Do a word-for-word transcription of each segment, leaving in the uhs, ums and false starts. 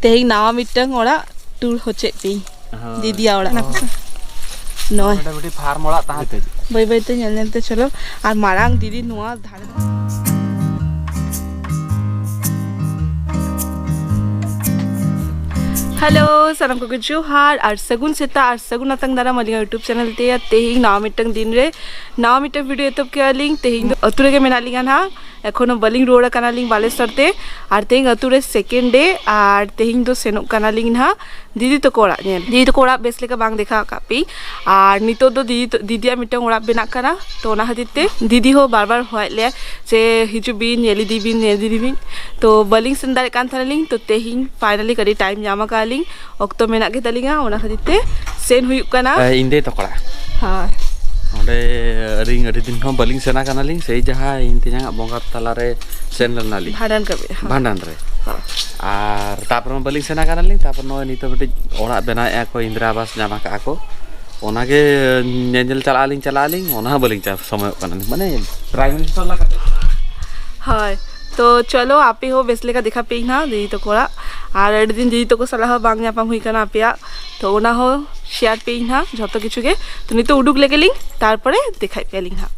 ᱛᱮᱦᱮᱧ ᱱᱟᱣᱟ ᱢᱤᱫᱴᱟᱝ ᱚᱲᱟᱜ ᱴᱩᱨ ᱦᱚᱪᱚᱭᱮᱫ ᱯᱮᱭᱟᱹᱧ᱾ ᱦᱳᱭ᱾ ᱫᱤᱫᱤᱭᱟᱜ ᱚᱲᱟᱜ᱾ ᱱᱚᱜᱼᱚᱭ᱾ ᱢᱚᱴᱟᱢᱩᱴᱤ ᱯᱷᱟᱨᱢ ᱚᱲᱟᱜ ᱛᱟᱦᱮᱸ ᱠᱟᱱᱟ᱾ ᱵᱟᱹᱭ ᱵᱟᱹᱭ ᱛᱮ ᱧᱮᱞ ᱧᱮᱞ ᱛᱮ ᱪᱚᱞᱚ᱾ ᱟᱨ ᱢᱟᱨᱟᱝ ᱫᱤᱫᱤ ᱱᱚᱣᱟ ᱫᱷᱟᱨᱮ᱾ ᱦᱮᱞᱳ, ᱥᱟᱱᱟᱢ ᱠᱚᱜᱮ ᱡᱚᱦᱟᱨ ᱟᱨ ᱥᱟᱹᱜᱩᱱ ᱥᱮᱛᱟᱜ ᱟᱨ ᱥᱟᱹᱜᱩᱱ ᱟᱛᱟᱝ ᱫᱟᱨᱟᱢ ᱟᱹᱞᱤᱧᱟᱜ YouTube ᱪᱮᱱᱮᱞ ᱛᱮ᱾ ᱛᱮᱦᱮᱧ ᱱᱟᱣᱟ ᱢᱤᱫᱴᱟᱝ ᱫᱤᱱ ᱨᱮ ᱱᱟᱣᱟ ᱢᱤᱫᱴᱟᱝ ᱵᱷᱤᱰᱤᱭᱳ ᱮᱛᱚᱦᱚᱵ ᱠᱮᱜᱼᱟ ᱞᱤᱧ᱾ ᱛᱮᱦᱮᱧ ᱫᱚ ᱟᱹᱛᱩ ᱨᱮᱜᱮ ᱢᱮᱱᱟᱜ ᱞᱤᱧᱟ ᱱᱟᱦᱟᱜ᱾ ᱮᱠᱷᱚᱱᱳ ᱵᱟᱹᱞᱤᱧ ᱨᱩᱣᱟᱹᱲ ᱟᱠᱟᱱᱟᱞᱤᱧ ᱵᱟᱞᱮᱥᱚᱨ ᱛᱮ᱾ ᱟᱨ ᱛᱮᱦᱮᱧ ᱟᱹᱛᱩ ᱨᱮ ᱥᱮᱠᱮᱱᱰ ᱰᱮ, ᱟᱨ ᱛᱮᱦᱮᱧ ᱫᱚ ᱥᱮᱱᱚᱜ ᱠᱟᱱᱟᱞᱤᱧ ᱱᱟᱦᱟᱜ ᱫᱤᱫᱤ ᱛᱟᱠᱚ ᱚᱲᱟᱜ ᱧᱮᱞ᱾ ᱫᱤᱫᱤ ᱛᱟᱠᱚ ᱚᱲᱟᱜ ᱵᱮᱥ ᱞᱮᱠᱟ ᱵᱟᱝ ᱫᱮᱠᱷᱟ ᱟᱠᱟᱫ ᱯᱮ᱾ ᱟᱨ ᱱᱤᱛᱚᱜ ᱫᱚ ᱫᱤᱫᱤ ᱛᱟ-, ᱫᱤᱫᱤᱭᱟᱜ ᱢᱤᱫᱴᱟᱝ ᱚᱲᱟᱜ ᱵᱮᱱᱟᱜ ᱠᱟᱱᱟ, ᱛᱚ ᱚᱱᱟ ᱠᱷᱟᱹᱛᱤᱨ ᱛᱮ ᱫᱤᱫᱤ ᱦᱚᱸ ᱵᱟᱨ ᱵᱟᱨ ᱦᱚᱦᱚᱭᱮᱫ ᱞᱮᱭᱟ ᱡᱮ, "ᱦᱤᱡᱩᱜ ᱵᱤᱱ, ᱧᱮᱞ ᱤᱫᱤ ᱵᱤᱱ, ᱧᱮᱞ ᱤᱫᱤ ᱵᱤᱱ᱾" ᱛᱚ ᱵᱟᱹᱞᱤᱧ ᱥᱮᱱ ᱫᱟᱲᱮᱭᱟᱜ ᱠᱟᱱ ᱛᱟᱦᱮᱱᱟᱞᱤᱧ, ᱛᱚ ᱛᱮᱦᱮᱧ ᱯᱷᱟᱭᱱᱟᱞᱤ ᱠᱟᱹᱴᱤᱡ ᱴᱟᱭᱤᱢ ᱧᱟᱢ ᱟᱠᱟᱫ ᱞᱤᱧ, ᱚᱠᱛᱚ ᱢᱮᱱᱟᱜ ᱜᱮ ᱛᱟᱹᱞᱤᱧᱟ, ᱚᱱᱟ ᱠᱷᱟᱹᱛᱤᱨ ᱛᱮ ᱥᱮᱱ ᱦᱩᱭᱩᱜ ᱠᱟᱱᱟ᱾ ᱮ, ᱤᱧ ᱫᱟᱹᱭ ᱛᱟᱠᱚ ᱚᱲᱟᱜ᱾ ᱦᱳᱭ᱾ ᱚᱸᱰᱮ ᱟᱹᱞᱤᱧ ᱟᱹᱰᱤ ᱫᱤᱱ ᱦᱚᱸ ᱵᱟᱹᱞᱤᱧ ᱥᱮᱱ ᱟᱠᱟᱱᱟᱞᱤᱧ, ᱥᱮᱭ ᱡᱟᱦᱟᱸ ᱤᱧ ᱛᱮᱧᱟᱝᱟᱜ ᱵᱚᱸᱜᱟ ᱛᱟᱞᱟᱨᱮ ᱥᱮᱱ ᱞᱮᱱᱟᱞᱤᱧ᱾ ᱵᱷᱟᱸᱰᱟᱱ ᱠᱟᱹᱢᱤ, ᱦᱳᱭ᱾ ᱵᱷᱟᱸᱰᱟᱱ ᱨᱮ᱾ ᱦᱳᱭ᱾ ᱟᱨ ᱛᱟᱨᱯᱚᱨᱮ ᱢᱟ ᱵᱟᱹᱞᱤᱧ ᱥᱮᱱ ᱟᱠᱟᱱᱟᱞᱤᱧ, ᱛᱟᱨᱯᱚᱨ ᱱᱚᱜᱼᱚᱭ ᱱᱤᱛᱚᱜ ᱢᱤᱫᱴᱤᱡ ᱚᱲᱟᱜ ᱵᱮᱱᱟᱣᱮᱫᱼᱟ ᱠᱚ, ᱤᱱᱫᱨᱟ ᱟᱵᱟᱥ ᱧᱟᱢ ᱟᱠᱟᱫᱼᱟ ᱠᱚ, ᱚᱱᱟᱜᱮ ᱧᱮᱧᱮᱞ ᱪᱟᱞᱟᱜ ᱟᱹᱞᱤᱧ, ᱪᱟᱞᱟᱜ ᱟᱹᱞᱤᱧ, ᱚᱱᱟ ᱦᱚᱸ ᱵᱟᱹᱞᱤᱧ ᱪᱟ-, ᱥᱚᱢᱚᱭᱚᱜ ᱠᱟᱱᱟ, ᱢᱟᱱᱮ ᱯᱨᱟᱭᱤᱢ ᱢᱤᱱᱤᱥᱴᱟᱨ ᱞᱮᱠᱟᱛᱮ᱾ ᱦᱳᱭ, ᱛᱚ ᱪᱚᱞᱚ ᱟᱯᱮ ᱦᱚᱸ ᱵᱮᱥ ᱞᱮᱠᱟ ᱫᱮᱠᱷᱟ ᱯᱮᱭᱟᱹᱧ ᱱᱟᱦᱟᱜ ᱫᱤᱫᱤ ᱛᱟᱠᱚ ᱚᱲᱟᱜ, ᱟᱨ ᱟᱹᱰᱤ ᱫᱤᱱ ᱫᱤᱫᱤ ᱛᱟᱠᱚ ᱥᱟᱞᱟᱜ ᱦᱚᱸ ᱵᱟᱝ ᱧᱟᱯᱟᱢ ᱦᱩᱭ ᱠᱟᱱᱟ ᱟᱯᱮᱭᱟᱜ, ᱛᱚ ᱚᱱᱟ ᱦᱚᱸ ᱥᱮᱭᱟᱨ ᱯᱮᱭᱟᱹᱧ ᱱᱟᱦᱟᱜ ᱡᱷᱚᱛᱚ ᱠᱤᱪᱷᱩ ᱜᱮ᱾ ᱛᱚ ᱱᱤᱛᱚᱜ ᱩᱰᱩᱠ ᱞᱮᱜᱮ ᱞᱤᱧ, ᱛᱟᱨᱯᱚᱨᱮ ᱫᱮᱠᱷᱟᱭ ᱯᱮᱭᱟᱞᱤᱧ ᱱᱟᱦᱟᱜ᱾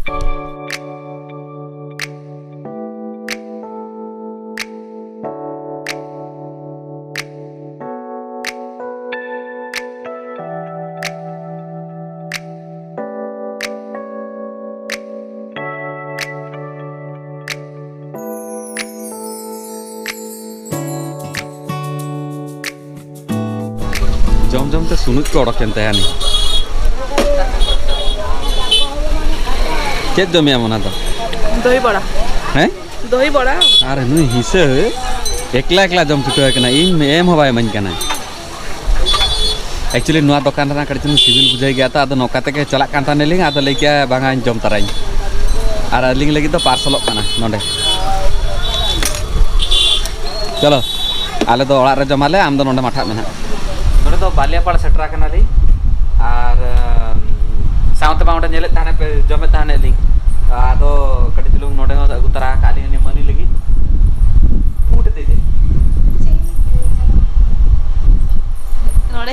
ᱡᱚᱢ ᱡᱚᱢ ᱛᱮ ᱥᱩᱱᱩᱡ ᱠᱚ ᱚᱰᱚᱠ ᱮᱱ ᱛᱟᱭᱟ ᱱᱤ᱾ ᱪᱮᱫ ᱡᱚᱢᱮᱭᱟᱢ ᱚᱱᱟ ᱫᱚ? ᱫᱚᱦᱤ ᱵᱚᱲᱟ᱾ ᱦᱮᱸ? ᱫᱚᱦᱤ ᱵᱚᱲᱟ᱾ ᱟᱨ ᱱᱩᱭ ᱦᱤᱥᱟᱹ ᱮᱠᱞᱟ ᱮᱠᱞᱟ ᱡᱚᱢ ᱪᱷᱩᱴᱟᱹᱣ ᱟᱠᱟᱱᱟ, ᱤᱧ ᱮᱢ ᱦᱚᱸ ᱵᱟᱭ ᱤᱢᱟᱹᱧ ᱠᱟᱱᱟ᱾ Actually ᱱᱚᱣᱟ ᱫᱚᱠᱟᱱ ᱨᱮᱱᱟᱜ ᱠᱟᱹᱴᱤᱡ ᱪᱩᱞᱩᱝ ᱥᱤᱵᱤᱞ ᱵᱩᱡᱷᱟᱹᱣ ᱜᱮᱭᱟ ᱛᱚ, ᱟᱫᱚ ᱱᱚᱝᱠᱟ ᱛᱮᱜᱮ ᱪᱟᱞᱟᱜ ᱠᱟᱱ ᱛᱟᱦᱮᱱᱟᱞᱤᱧ, ᱟᱫᱚ ᱞᱟᱹᱭ ᱠᱮᱜᱼᱟ, "ᱵᱟᱝᱟ, ᱤᱧ ᱡᱚᱢ ᱛᱟᱨᱟᱧ᱾" ᱟᱨ ᱟᱹᱞᱤᱧ ᱞᱟᱹᱜᱤᱫ ᱫᱚ ᱯᱟᱨᱥᱚᱞᱚᱜ ᱠᱟᱱᱟ ᱱᱚᱰᱮ᱾ ᱪᱚᱞᱚ, ᱟᱞᱮ ᱫᱚ ᱚᱲᱟᱜ ᱨᱮ ᱡᱚᱢᱟᱞᱮ, ᱟᱢ ᱫᱚ ᱱᱚᱰᱮ ᱢᱟᱴᱷᱟᱜ ᱢᱮ ᱱᱟᱦᱟᱜ᱾ ᱱᱚᱰᱮ ᱫᱚ ᱵᱟᱞᱤᱭᱟᱯᱟᱲ ᱥᱮᱴᱮᱨ ᱟᱠᱟᱱᱟᱞᱤᱧ, ᱟᱨ, ᱟᱢ, ᱥᱟᱶᱛᱮ ᱢᱟ ᱚᱸᱰᱮ ᱧᱮᱞᱮᱫ ᱛᱟᱦᱮᱱᱟ ᱯᱮ, ᱡᱚᱢᱮᱫ ᱛᱟᱦᱮᱱᱟ ᱞᱤᱧ, ᱟᱫᱚ ᱠᱟᱹᱴᱤᱡ ᱪᱩᱞᱩᱝ ᱱᱚᱰᱮ ᱦᱚᱸ ᱟᱹᱜᱩ ᱛᱟᱨᱟ ᱟᱠᱟᱫ ᱞᱤᱧ ᱩᱱᱤ ᱢᱟᱹᱱᱤ ᱞᱟᱹᱜᱤᱫ᱾ ᱩᱴ ᱤᱫᱤ ᱛᱮ᱾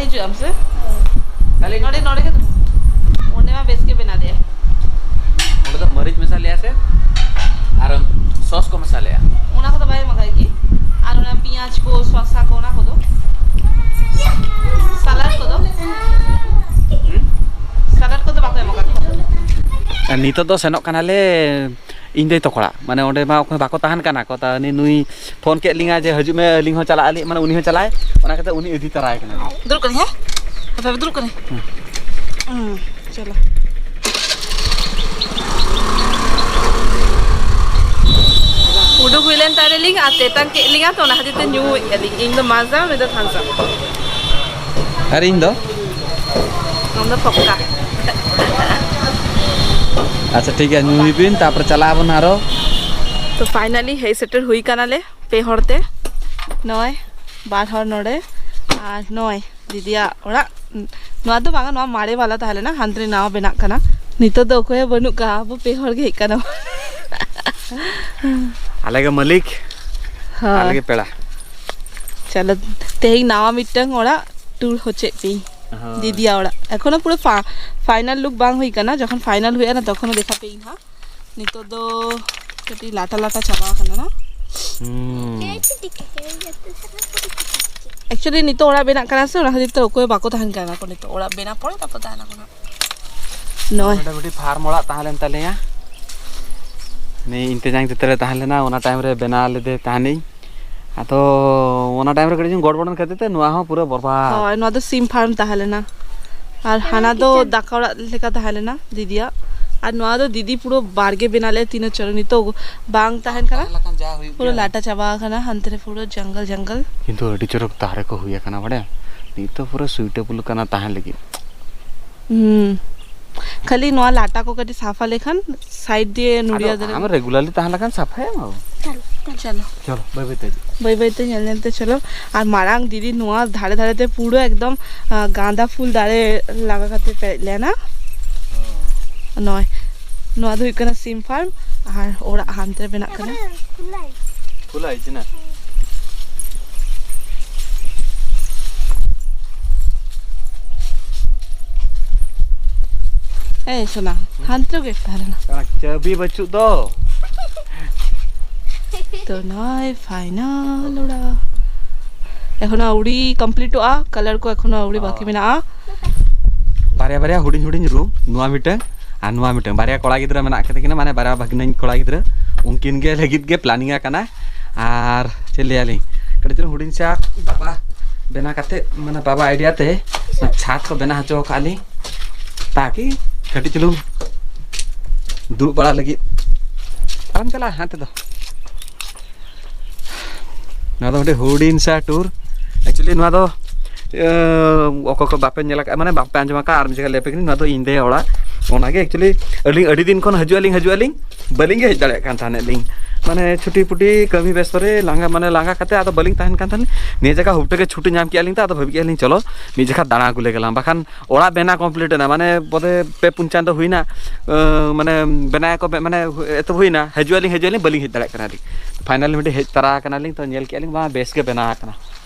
ᱦᱤᱡᱩᱜ ᱟᱢ ᱥᱮ? ᱠᱷᱟᱹᱞᱤ ᱱᱚᱰᱮ, ᱱᱚᱰᱮ ᱜᱮ᱾ ᱚᱸᱰᱮ ᱢᱟ ᱵᱮᱥ ᱜᱮ ᱵᱮᱱᱟᱣ ᱞᱮᱭᱟ᱾ ᱚᱸᱰᱮ ᱫᱚ ᱢᱟᱹᱨᱤᱪ ᱢᱮᱥᱟ ᱞᱮᱭᱟ ᱥᱮ ᱟᱨ ᱥᱚᱥ ᱠᱚ ᱢᱮᱥᱟ ᱞᱮᱭᱟ᱾ ᱚᱱᱟ ᱠᱚᱫᱚ ᱵᱟᱭ ᱮᱢ ᱟᱠᱟᱫ ᱜᱮ᱾ ᱟᱨ ᱚᱱᱟ ᱯᱮᱸᱭᱟᱡᱽ ᱠᱚ, ᱥᱚᱥᱟ ᱠᱚ, ᱚᱱᱟ ᱠᱚᱫᱚ? ᱥᱟᱞᱟᱰ ᱠᱚᱫᱚ? ᱦᱩᱸ? ᱥᱟᱞᱟᱰ ᱠᱚᱫᱚ ᱵᱟᱠᱚ ᱮᱢ ᱟᱠᱟᱫ ᱜᱮ᱾ ᱟᱨ ᱱᱤᱛᱚᱜ ᱫᱚ ᱥᱮᱱᱚᱜ ᱠᱟᱱᱟᱞᱮ ᱤᱧ ᱫᱟᱹᱭ ᱛᱟᱠᱚ ᱚᱲᱟᱜ᱾ ᱢᱟᱱᱮ ᱚᱸᱰᱮ ᱢᱟ ᱚᱠᱚᱭ ᱵᱟᱠᱚ ᱛᱟᱦᱮᱱ ᱠᱟᱱᱟ ᱠᱚ, ᱛᱟ ᱩᱱᱤ ᱱᱩᱭ ᱯᱷᱳᱱ ᱠᱮᱫ ᱞᱤᱧᱟ ᱡᱮ, "ᱦᱤᱡᱩᱜ ᱢᱮ, ᱟᱹᱞᱤᱧ ᱦᱚᱸ ᱪᱟᱞᱟᱜ ᱟᱹᱞᱤᱧ", ᱢᱟᱱᱮ ᱩᱱᱤ ᱦᱚᱸ ᱪᱟᱞᱟᱜᱼᱟᱭ, ᱚᱱᱟ ᱠᱟᱛᱮ ᱩᱱᱤ ᱤᱫᱤ ᱛᱟᱨᱟᱭ ᱠᱟᱱᱟ᱾ ᱫᱩᱲᱩᱵ ᱠᱟᱹᱱᱟᱹᱧ, ᱦᱮᱸ? ᱟᱯᱮ ᱯᱮ ᱫᱩᱲᱩᱵ ᱠᱟᱹᱱᱟᱹᱧ? ᱦᱩᱸ᱾ ᱦᱩᱸ, ᱪᱚᱞᱚ᱾ ᱩᱰᱩᱠ ᱦᱩᱭ ᱞᱮᱱ ᱛᱟᱞᱮ ᱞᱤᱧ ᱟᱨ ᱛᱮᱛᱟᱝ ᱠᱮᱫ ᱞᱤᱧᱟ, ᱛᱚ ᱚᱱᱟ ᱠᱷᱟᱹᱛᱤᱨ ᱛᱮ ᱧᱩᱭᱮᱫ ᱟᱹᱞᱤᱧ᱾ ᱤᱧ ᱫᱚ ᱢᱟᱡᱟ, ᱩᱱᱤ ᱫᱚ ᱛᱷᱟᱢᱥ ᱟᱯ᱾ ᱟᱨ ᱤᱧ ᱫᱚ? ᱟᱢ ᱫᱚ ᱯᱷᱚᱠᱠᱟ᱾ ᱟᱪᱪᱷᱟ, ᱴᱷᱤᱠ ᱜᱮᱭᱟ, ᱧᱩᱭ ᱵᱤᱱ, ᱛᱟᱨᱯᱚᱨᱮ ᱪᱟᱞᱟᱜ ᱟᱵᱚᱱ ᱟᱨᱚ᱾ ᱛᱚ, finally ᱦᱮᱡ ᱥᱮᱴᱮᱨ ᱦᱩᱭ ᱠᱟᱱᱟᱞᱮ ᱯᱮ ᱦᱚᱲ ᱛᱮ᱾ ᱱᱚᱜᱼᱚᱭ ᱵᱟᱨ ᱦᱚᱲ ᱱᱚᱰᱮ ᱟᱨ ᱱᱚᱜᱼᱚᱭ ᱫᱤᱫᱤᱭᱟᱜ ᱚᱲᱟᱜ᱾ ᱱᱚᱣᱟ ᱫᱚ ᱵᱟᱝᱟ, ᱱᱚᱣᱟ ᱢᱟᱨᱮ ᱵᱟᱞᱟ ᱛᱟᱦᱮᱸ ᱞᱮᱱᱟ, ᱦᱟᱱᱛᱮ ᱨᱮ ᱱᱟᱣᱟ ᱵᱮᱱᱟᱜ ᱠᱟᱱᱟ᱾ ᱱᱤᱛᱚᱜ ᱫᱚ ᱚᱠᱚᱭ ᱦᱚᱸ ᱵᱟᱹᱱᱩᱜ ᱠᱚᱣᱟ, ᱟᱵᱚ ᱯᱮ ᱦᱚᱲ ᱜᱮ ᱦᱮᱡ ᱠᱟᱱᱟ᱾ ᱟᱞᱮ ᱜᱮ ᱢᱟᱹᱞᱤᱠ, ᱦᱳᱭ᱾ ᱟᱞᱮ ᱜᱮ ᱯᱮᱲᱟ᱾ ᱪᱚᱞᱚ, ᱛᱮᱦᱮᱧ ᱱᱟᱣᱟ ᱢᱤᱫᱴᱟᱝ ᱚᱲᱟᱜ tour ᱦᱚᱪᱚᱭᱮᱫ ᱯᱮᱭᱟᱹᱧ᱾ ᱦᱳᱭ᱾ ᱫᱤᱫᱤᱭᱟᱜ ᱚᱲᱟᱜ᱾ ᱮᱠᱷᱚᱱᱳ ᱯᱩᱨᱟᱹ ᱯᱷᱟ-, final look ᱵᱟᱝ ᱦᱩᱭ ᱠᱟᱱᱟ, ᱡᱚᱠᱷᱚᱱ final ᱦᱩᱭᱩᱜᱼᱟ ᱱᱟ, ᱛᱚᱠᱷᱚᱱ ᱫᱮᱠᱷᱟ ᱯᱮᱭᱟᱹᱧ ᱦᱟᱸᱜ᱾ ᱱᱤᱛᱚᱜ ᱫᱚ ᱠᱟᱹᱴᱤᱡ ᱞᱟᱴᱟ ᱞᱟᱴᱟ ᱪᱟᱵᱟ ᱟᱠᱟᱱᱟ ᱱᱟ᱾ ᱦᱩᱸ᱾ Actually ᱱᱤᱛᱚᱜ ᱚᱲᱟᱜ ᱵᱮᱱᱟᱜ ᱠᱟᱱᱟ ᱥᱮ, ᱚᱱᱟ ᱠᱷᱟᱹᱛᱤᱨ ᱛᱮ ᱚᱠᱚᱭ ᱵᱟᱠᱚ ᱛᱟᱦᱮᱱ ᱠᱟᱱᱟ ᱠᱚ᱾ ᱱᱤᱛᱚᱜ ᱚᱲᱟᱜ ᱵᱮᱱᱟᱣ ᱯᱚᱨᱮ ᱛᱟᱨᱯᱚᱨ ᱛᱟᱦᱮᱱᱟ ᱠᱚ ᱱᱟᱜ᱾ ᱱᱚᱜᱼᱚᱭ᱾ ᱱᱚᱰᱮ ᱢᱤᱫᱴᱤᱡ farm ᱚᱲᱟᱜ ᱛᱟᱦᱮᱸ ᱞᱮᱱ ᱛᱟᱞᱮᱭᱟ᱾ ᱱᱤᱭᱟᱹ ᱤᱧ ᱛᱮᱧᱟᱝ ᱡᱮᱛᱮ ᱞᱮ ᱛᱟᱦᱮᱸ ᱞᱮᱱᱟ, ᱚᱱᱟ time ᱨᱮ ᱵᱮᱱᱟᱣ ᱞᱮᱫᱮ ᱛᱟᱦᱮᱱᱤᱧ᱾ ᱟᱫᱚ ᱚᱱᱟ time ᱨᱮ ᱠᱟᱹᱴᱤᱡ ᱤᱧ ᱜᱚᱲᱵᱚᱲ ᱮᱱ ᱠᱷᱟᱹᱛᱤᱨ ᱛᱮ ᱱᱚᱣᱟ ᱦᱚᱸ ᱯᱩᱨᱟᱹ ᱵᱚᱨᱵᱟᱫ᱾ ᱦᱳᱭ, ᱱᱚᱣᱟ ᱫᱚ ᱥᱤᱢ farm ᱛᱟᱦᱮᱸ ᱞᱮᱱᱟ᱾ ᱟᱨ ᱦᱟᱱᱟ ᱫᱚ ᱫᱟᱠᱟ ᱚᱲᱟᱜ ᱞᱮᱠᱟ ᱛᱟᱦᱮᱸ ᱞᱮᱱᱟ ᱫᱤᱫᱤᱭᱟᱜ᱾ ᱟᱨ ᱱᱚᱣᱟ ᱫᱚ ᱫᱤᱫᱤ ᱯᱩᱨᱟᱹ ᱵᱟᱲᱜᱮ ᱵᱮᱱᱟᱣ ᱞᱮᱫ, ᱛᱤᱱᱟᱹᱜ ᱪᱚᱨᱚᱠ᱾ ᱱᱤᱛᱚᱜ ᱵᱟᱝ ᱛᱟᱦᱮᱱ ᱠᱟᱱᱟ, ᱛᱟᱦᱮᱸ ᱞᱮᱠᱷᱟᱱ ᱡᱟ ᱦᱩᱭᱩᱜ ᱯᱩᱨᱟᱹ ᱜᱮᱭᱟ᱾ ᱞᱟᱴᱟ ᱪᱟᱵᱟ ᱟᱠᱟᱱᱟ, ᱦᱟᱱᱛᱮ ᱨᱮ ᱯᱩᱨᱟᱹ ᱡᱚᱝᱜᱚᱞ ᱡᱚᱝᱜᱚᱞ᱾ ᱠᱤᱱᱛᱩ ᱟᱹᱰᱤ ᱪᱚᱨᱚᱠ ᱫᱟᱨᱮ ᱠᱚ ᱦᱩᱭ ᱟᱠᱟᱱᱟ, ᱵᱟᱲᱟᱭᱟᱢ? ᱱᱤᱛᱚᱜ ᱯᱩᱨᱟᱹ suitable ᱠᱟᱱᱟ ᱛᱟᱦᱮᱱ ᱞᱟᱹᱜᱤᱫ᱾ ᱦᱩᱸ᱾ ᱠᱷᱟᱹᱞᱤ ᱱᱚᱣᱟ ᱞᱟᱴᱟ ᱠᱚ ᱠᱟᱹᱴᱤᱡ ᱥᱟᱯᱷᱟ ᱞᱮᱠᱷᱟᱱ, side ᱫᱤᱭᱮ ᱱᱚᱲᱤᱭᱟ ᱟᱫᱚ ᱫᱟᱨᱮ᱾ ᱟᱢ regularly ᱛᱟᱦᱮᱸ ᱞᱮᱠᱷᱟᱱ ᱥᱟᱯᱷᱟᱭᱟᱢ ᱟᱵᱚ᱾ ᱪᱚᱞᱚ᱾ ᱪᱚᱞᱚ, ᱵᱟᱹᱭ ᱵᱟᱹᱭ ᱛᱮ ᱦᱤᱡᱩᱜ᱾ ᱵᱟᱹᱭ ᱵᱟᱹᱭ ᱛᱮ ᱧᱮᱞ ᱧᱮᱞ ᱛᱮ ᱪᱚᱞᱚ᱾ ᱟᱨ ᱢᱟᱨᱟᱝ ᱫᱤᱫᱤ ᱱᱚᱣᱟ ᱫᱷᱟᱨᱮ ᱫᱷᱟᱨᱮ ᱛᱮ ᱯᱩᱨᱟᱹ ᱮᱠᱫᱚᱢ, ᱟᱸ, ᱜᱟᱸᱫᱟ ᱯᱷᱩᱞ ᱫᱟᱨᱮ ᱞᱟᱜᱟ ᱠᱟᱛᱮ ᱯᱮᱨᱮᱡ ᱞᱮᱱᱟ᱾ ᱱᱚᱜᱼᱚᱭ, ᱱᱚᱣᱟ ᱫᱚ ᱦᱩᱭᱩᱜ ᱠᱟᱱᱟ ᱥᱤᱢ farm ᱟᱨ ᱚᱲᱟᱜ ᱦᱟᱱᱛᱮ ᱨᱮ ᱵᱮᱱᱟᱜ ᱠᱟᱱᱟ᱾ ᱠᱷᱩᱞᱟ ᱦᱤᱡᱩᱜ ᱱᱟ᱾ ᱮᱭ ᱥᱳᱱᱟ, ᱦᱟᱱᱛᱮ ᱜᱮ ᱛᱟᱦᱮᱸ ᱞᱮᱱᱟ᱾ ᱪᱟᱹᱵᱤ ᱵᱟᱹᱪᱩᱜ ᱫᱚ᱾ ᱛᱚ ᱱᱚᱜᱼᱚᱭ ᱯᱷᱟᱭᱱᱟᱞ ᱚᱲᱟᱜ᱾ ᱮᱠᱷᱚᱱᱳ ᱟᱹᱣᱲᱤ ᱠᱚᱢᱯᱞᱤᱴᱚᱜᱼᱟ, ᱠᱟᱞᱟᱨ ᱠᱚ ᱮᱠᱷᱚᱱᱳ ᱟᱹᱣᱲᱤ ᱵᱟᱹᱠᱤ ᱢᱮᱱᱟᱜᱼᱟ᱾ ᱵᱟᱨᱭᱟ ᱵᱟᱨᱭᱟ ᱦᱩᱰᱤᱧ ᱦᱩᱰᱤᱧ ᱨᱩᱢ, ᱱᱚᱣᱟ ᱢᱤᱫᱴᱟᱝ ᱟᱨ ᱱᱚᱣᱟ ᱢᱤᱫᱴᱟᱝ, ᱵᱟᱨᱭᱟ ᱠᱚᱲᱟ ᱜᱤᱫᱽᱨᱟᱹ ᱢᱮᱱᱟᱜ ᱠᱤᱱᱟ, ᱢᱟᱱᱮ ᱵᱟᱨᱭᱟ ᱵᱷᱟᱜᱽᱱᱟᱹᱧ ᱠᱚᱲᱟ ᱜᱤᱫᱽᱨᱟᱹ, ᱩᱱᱠᱤᱱ ᱜᱮ ᱞᱟᱹᱜᱤᱫ ᱜᱮ ᱯᱞᱟᱱᱤᱝ ᱟᱠᱟᱱᱟ᱾ ᱟᱨ ᱪᱮᱫ ᱞᱟᱹᱭᱟᱞᱤᱧ, ᱠᱟᱹᱴᱤᱡ ᱪᱩᱞᱩᱝ ᱦᱩᱰᱤᱧ ᱥᱮ ᱵᱟᱵᱟ ᱵᱮᱱᱟᱣ ᱠᱟᱛᱮ, ᱢᱟᱱᱮ ᱵᱟᱵᱟ ᱟᱭᱰᱤᱭᱟ ᱛᱮ ᱪᱷᱟᱫᱽ ᱠᱚ ᱵᱮᱱᱟᱣ ᱦᱚᱪᱚ ᱟᱠᱟᱫ ᱞᱤᱧ, ᱛᱟᱠᱤ ᱠᱟᱹᱴᱤᱡ ᱪᱩᱞᱩᱝ ᱫᱩᱲᱩᱵ ᱵᱟᱲᱟ ᱞᱟᱹᱜᱤᱫ᱾ ᱟᱞᱚᱢ ᱪᱟᱞᱟᱜᱼᱟ ᱦᱟᱱᱛᱮ ᱫᱚ᱾ ᱱᱚᱣᱟ ᱫᱚ ᱢᱤᱫᱴᱮᱱ ᱦᱩᱰᱤᱧ ᱥᱟ ᱴᱩᱨ᱾ ᱮᱠᱪᱩᱭᱮᱞᱤ ᱱᱚᱣᱟ ᱫᱚ, ᱤᱭᱟᱹ, ᱚᱠᱚᱭ ᱠᱚ ᱵᱟᱯᱮ ᱧᱮᱞ ᱟᱠᱟᱫᱼᱟ, ᱢᱟᱱᱮ ᱵᱟᱯᱮ ᱟᱸᱡᱚᱢ ᱟᱠᱟᱫᱼᱟ, ᱟᱨ ᱢᱤᱫ ᱡᱟᱭᱜᱟ ᱞᱟᱹᱭ ᱟᱯᱮ ᱠᱟᱹᱱᱟᱹᱧ, ᱱᱚᱣᱟ ᱫᱚ ᱤᱧ ᱫᱟᱹᱭᱟᱜ ᱚᱲᱟᱜ᱾ ᱚᱱᱟᱜᱮ ᱮᱠᱪᱩᱭᱮᱞᱤ ᱟᱹᱞᱤᱧ ᱟᱹᱰᱤ ᱫᱤᱱ ᱠᱷᱚᱱ ᱦᱤᱡᱩᱜ ᱟᱹᱞᱤᱧ, ᱦᱤᱡᱩᱜ ᱟᱹᱞᱤᱧ, ᱵᱟᱹᱞᱤᱧ ᱜᱮ ᱦᱮᱡ ᱫᱟᱲᱮᱭᱟᱜ ᱠᱟᱱ ᱛᱟᱦᱮᱸᱫ ᱞᱤᱧ᱾ ᱢᱟᱱᱮ ᱪᱷᱩᱴᱤ ᱯᱩᱴᱤ ᱠᱟᱹᱢᱤ ᱵᱮᱥᱛᱚ ᱨᱮ ᱞᱟᱸᱜᱟ, ᱢᱟᱱᱮ ᱞᱟᱸᱜᱟ ᱠᱟᱛᱮ ᱟᱫᱚ ᱵᱟᱹᱞᱤᱧ ᱛᱟᱦᱮᱱ ᱠᱟᱱ ᱛᱟᱦᱮᱸᱫ᱾ ᱱᱤᱭᱟᱹ ᱡᱟᱭᱜᱟ ᱦᱩᱴ ᱜᱮ ᱪᱷᱩᱴᱤ ᱧᱟᱢ ᱠᱮᱫᱼᱟ ᱞᱤᱧ, ᱛᱚ ᱟᱫᱚ ᱵᱷᱟᱹᱵᱤ ᱠᱮᱫᱼᱟ ᱞᱤᱧ, ᱪᱚᱞᱚ ᱢᱤᱫ ᱡᱚᱠᱷᱟ ᱫᱟᱬᱟ ᱟᱹᱜᱩ ᱞᱮᱜᱮ ᱞᱟᱝ, ᱵᱟᱠᱷᱟᱱ ᱚᱲᱟᱜ ᱵᱮᱱᱟᱣ ᱠᱚᱢᱯᱞᱤᱴ ᱮᱱᱟ, ᱢᱟᱱᱮ ᱵᱚᱫᱷᱚᱭ ᱯᱮ ᱯᱩᱱ ᱪᱟᱸᱫᱚ ᱦᱩᱭᱱᱟ᱾ ᱟᱸ, ᱢᱟᱱᱮ ᱵᱮᱱᱟᱣ ᱟᱠᱚ ᱵᱮ-, ᱢᱟᱱᱮ ᱮᱛᱚᱦᱚᱵ ᱦᱩᱭᱱᱟ, ᱦᱤᱡᱩᱜ ᱟᱹᱞᱤᱧ, ᱦᱤᱡᱩᱜ ᱟᱹᱞᱤᱧ, ᱵᱟᱹᱞᱤᱧ ᱦᱮᱡ ᱫᱟᱲᱮᱭᱟᱜ ᱠᱟᱱᱟ ᱟᱹᱞᱤᱧ᱾ ᱯᱷᱟᱭᱱᱟᱞ ᱢᱤᱫᱴᱤᱡ ᱦᱮᱡ ᱛᱟᱨᱟ ᱟᱠᱟᱱᱟᱞᱤᱧ, ᱛᱚ ᱧᱮᱞ ᱠᱮᱫᱼᱟ ᱞᱤᱧ, ᱵᱟᱝ, ᱵᱮᱥ ᱜᱮ ᱵᱮᱱᱟᱣ ᱟᱠᱟᱱᱟ,